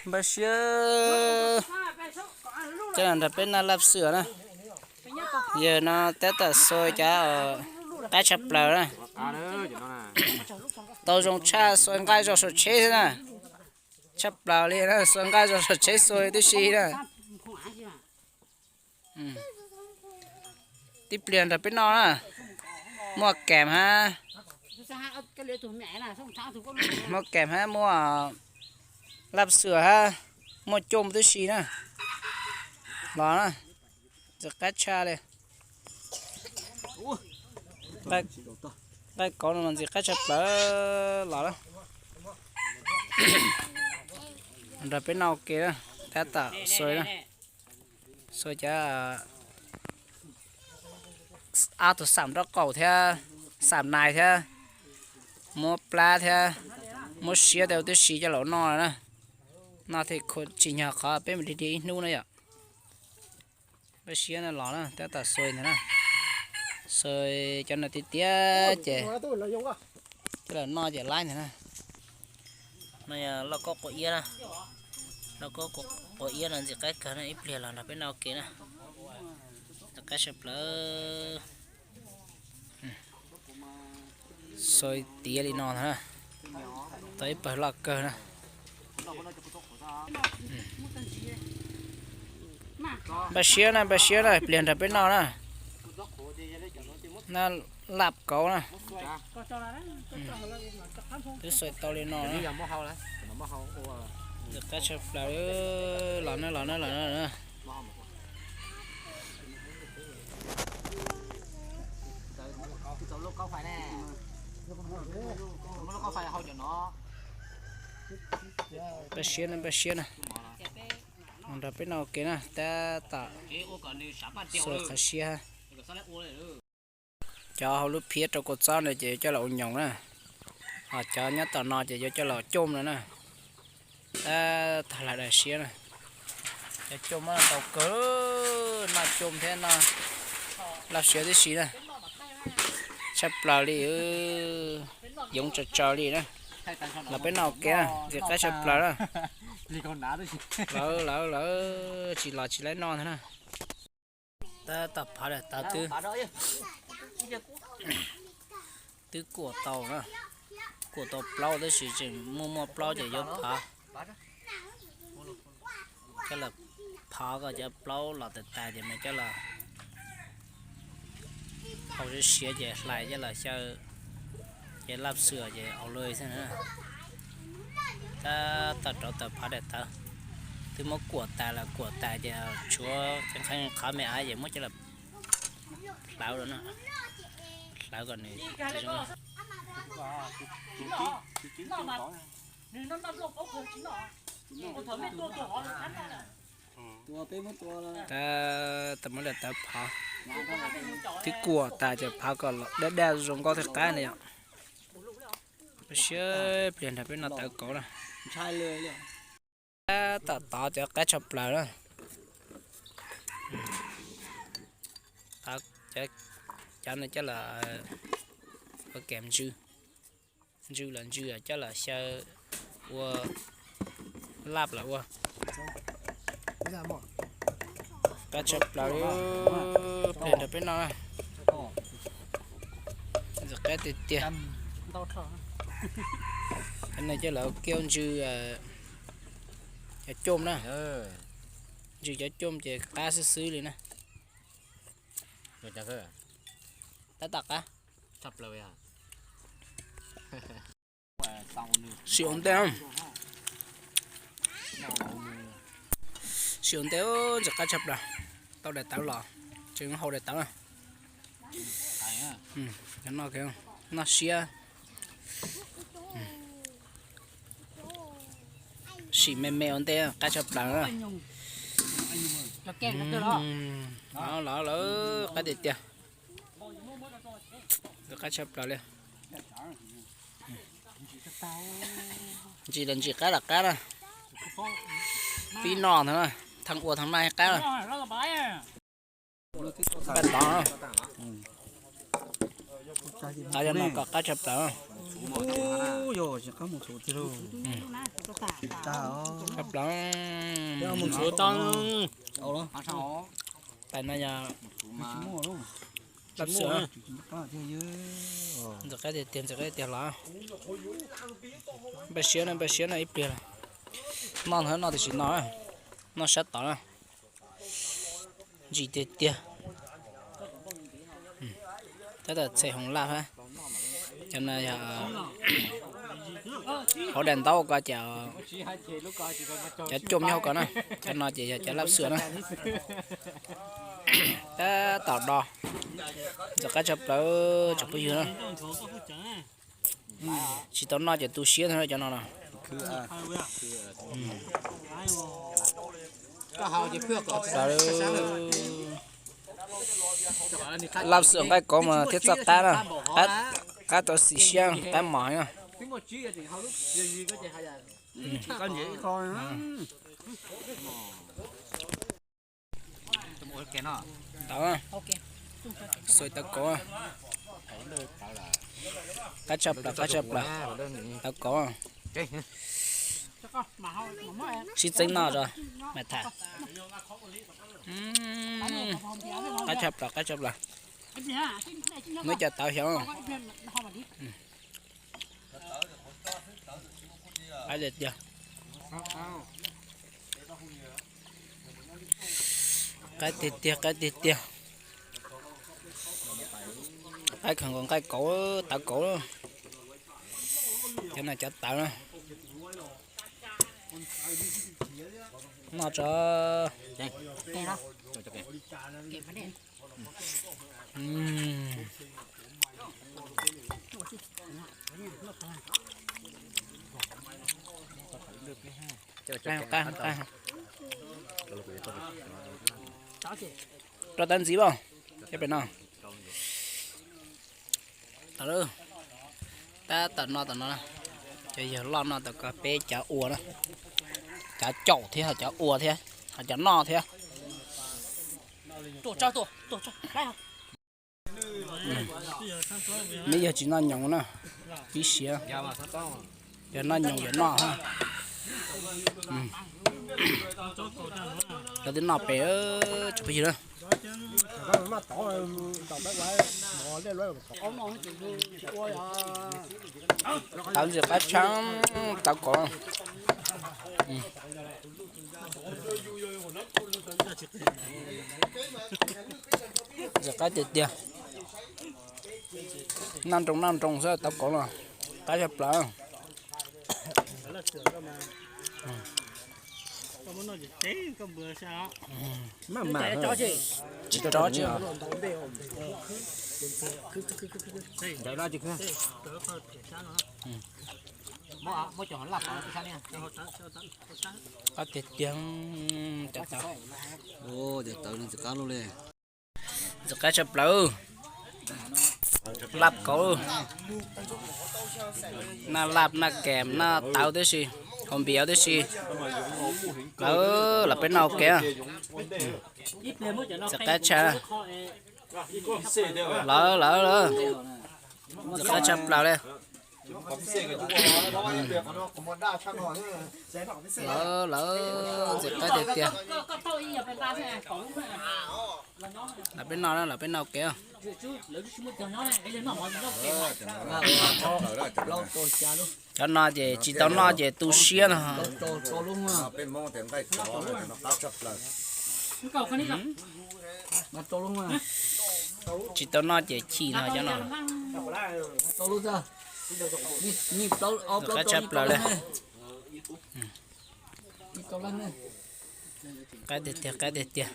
Npaj siab, cov no nrog peb noj laj xwm na. Yawg no tab tom xuas cov qaib tshaj plaws na. Tau zoo tshaj, xuas nqaij zog saum tsheb xwb na. Tshaj plaws li na, xuas nqaij zog saum tsheb xuas tib si na. Tib pliag nrog peb noj na. Muaj kem hab, muaj kem hab, muaj laj xwm hab, muaj cooj tib si na. Los na, ntxim qab tshaj li. Nqaij kauv no mas ntxim qab tshaj plaws los na. Nrog peb noj ua ke na, tab tom xuas na. Xuas cov ab tug xam nraub qaum thiab, xam nais thiab, muab plab thiab, muab siab tau tib si coj los noj na. Noj thiaj tsim nyog qhov peb mus dhia dhia ib hnub na yom. Npaj siab no los na, tab tom xuas ntawd na. Xuas cov no tiag tiag ces coj los noj ces laib ntawd na. No yog lauj kaub qua iab na. Lauj kaub qua iab no ntxim qab kawg na, ib pliag los nrog peb noj ua ke na. Ntxim qab tshaj plaws. Xuas tiav li no ntag na. Tau ib pawg loj kawg na. Npaj siab na, npaj siab na, pliag nrog peb noj na. Noj laj kauv na. Twb xuas tau li no na. Ntxim qab tshaj plaws. Los na, los na, los na. Npaj siab na, npaj siab na. Nrog peb noj ua ke na, tab tom xuas qhov siab. Cov hauv lub phiab rau kua txob ntawd ces yuav coj los ua nyoos na. Ho cov nyob tom no ces yuav coj los cooj no na. Tab tom hlais daim siab na. Cov cooj mas tau kawg, noj cooj thiab noj laj siab tib si na. Tshaj plaws li, yoov tsaws tsaws li na. Los peb noj ua ke na, ntxim qab tshaj plaws na. Lawv, lawv, lawv tsis los tsis laib noj ntag na. Tab tom phav daim tawv twb, twb kuam tau na. Kuam tau plaub tab sis tseem muaj muaj plaub ces yuav phav. Coj los phav kom cov plaub los tas tas ces mas coj los hau siav siav ces hlais coj los xyaw, ces laj xwm ces au lawm xwb na. Tab tom rauv taws phav daim tawv, twb muab kuam tas los kuam tas ces tshuav qhov me av ces muab coj los hlawv, hlawv kom nws Tab tom muab daim tawv phav, twb kuam tas ces phav kom daj daj zoo nkauj thiaj qab na yom. Siab pliag nrog peb noj tawv kauv na. Tab tom tov cov qaib tshaj plaws na. Cov no coj los ua kem ntsw, ntsw los ntsw, coj los xyaw ua laj los ua. Qaib tshaj plaws, pliag nrog peb noj na. Ntxim qab tiag tiag. Cov no coj los ua kiab ntsw, cov cooj na. Ntsw cov cooj ces qab xwb xwb li na. Tab tom qab. Sim ua ntej, sim ua ntej, ntxim qab tshaj plaws. Tau daim tawv los, tseem hau daim tawv na. Noj siab. Sim me me ua ntej, qab tshaj plaws na. Los lawm, qab tiag tiag. Qab tshaj plaws li. Ntsis los ntsis, qab los qab na. Pib noj ntag na, thaum ua thaum noj qab na. Qab tod na. Tau cov no kom qab tshaj plaws. Tshaj plaws. Tais no yog lab xwm. Ntxim qab tiag tiag, ntxim qab tiag tiag los. Npaj siab na, npaj siab na, ib pliag noj ntag, noj tam sim no, noj sab tod na. Ntsim tiag tiag. Tab tom txhem hoov laj hab. Cov no yog hauv daim ntaub ko ces cov cuaj nyob hauv ko na. Cov no ces yog cov lab xwm na. Tab tom do. Ntxim qab tshaj plaws tsoom phooj ywg na. Tsis tau noj ces tu siab ntag cov no no. Lab xwm nqaij kauv mas thiab txoj qab na, qab rau xim siab, qab mos na. Tau, xuas tau kauv. Qab tshaj plaws, qab tshaj plaws. Tau kauv. Sib txeeb noj tso mas tham. Qab tshaj plaws, qab tshaj plaws. Muab cov tauv xyov. Qab tiag tiag. Qab tiag tiag, qab tiag tiag. Qaib khaws nkaus nqaij kauv, tauv kauv. Cov no cov tawv na. Noj tso. Qab, qab. Rau tawv ntxiv as, cov pem no. Tau lawm, tab tom noj tom no, cov yawg loj noj tom ko, peb cov ua na, cov caum thiab, cov ua thiab, ho cov noj thiab. Neb yog tsis noj nyoos na, ib siab, yog noj nyoos yog noj. Cov twb noj pem tsoom phooj ywg na. Tau ntxim qab tshaj, tau kauv. Ntxim qab tiag tiag. Noj nroo noj nroo xwb tau kauv los qab tshaj plaws. Tsis tsob tsis. Qab tiag tiag. Cov tawv, cov tawv ntxim qab luaj li. Ntxim qab tshaj plaws. Laj kauv, noj laj noj kem noj tawv tib si, hauv npias tib si. Lawv, lawv peb noj ua ke. Ntxim qab tshaj. Lawv, lawv, lawv. Ntxim qab tshaj plaws li. Lawv, lawv ntxim qab tiag tiag. Lawv peb noj, lawv peb noj ua ke. Cov no ces tsis tau noj ces tu siab no. Tsis tau noj ces chim no cov no. Qab tshaj plaws li. Qab tiag tiag, qab tiag tiag.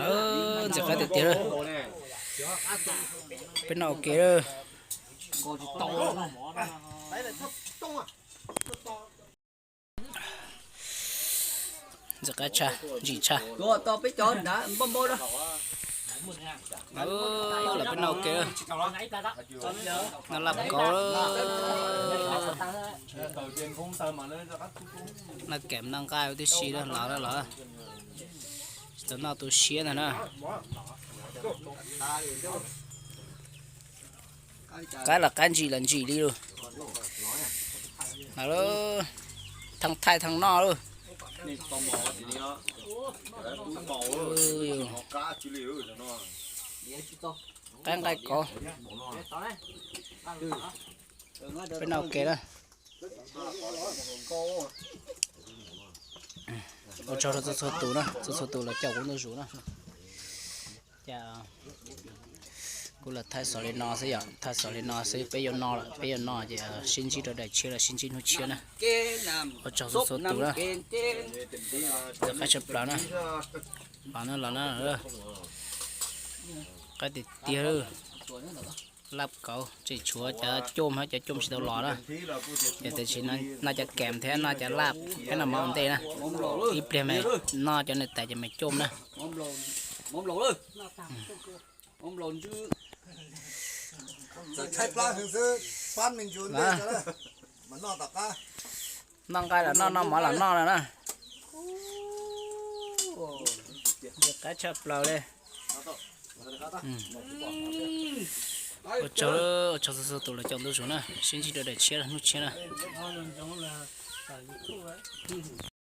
Lawv ntxim qab tiag tiag. Peb noj ua ke. Ntxim qab tshaj, ntsim tshaj. Los peb noj ua ke, noj laj kauv. Noj kem noj nqaij ua tib si los los, tsis tau noj tu siab ntag na. Qaib los qaib, ntsim los ntsim li lus. Thaj thaij thaj noj lus. Qaib nqaij kauv. Peb noj ua ke na. Ua tsaug rau txhua txhua tus na, txhua txhua tus los caum kuv ntuj zus na. Ces kuv los thaij xov li no xwb yom, thaij xov li no xwb, peb yuav noj lawm, peb yuav noj ces sib ntsib rau daim tshiab los sib ntsib hnub tshiab na. Ua tsaug txhua txhua tus na. Txaus qaib tshaj plaws na. Los na, los na. Qaib tiag tiag. Laj kauv, tseem tshuav cov coj, cov coj tsis tau los na. Ces tam sim no noj cov kem thiab noj cov laj thiab noj mov ua ntej na. Ib pliag mas noj cov niam tais cov me coj na. Noj nqaij los noj, noj mov los noj no na. Ntxim qab tshaj plaws li. Ua tsaug, ua tsaug txhua txhua tus los caum ntuj zus na, sib ntsib rau daim tshiab hnub tshiab na.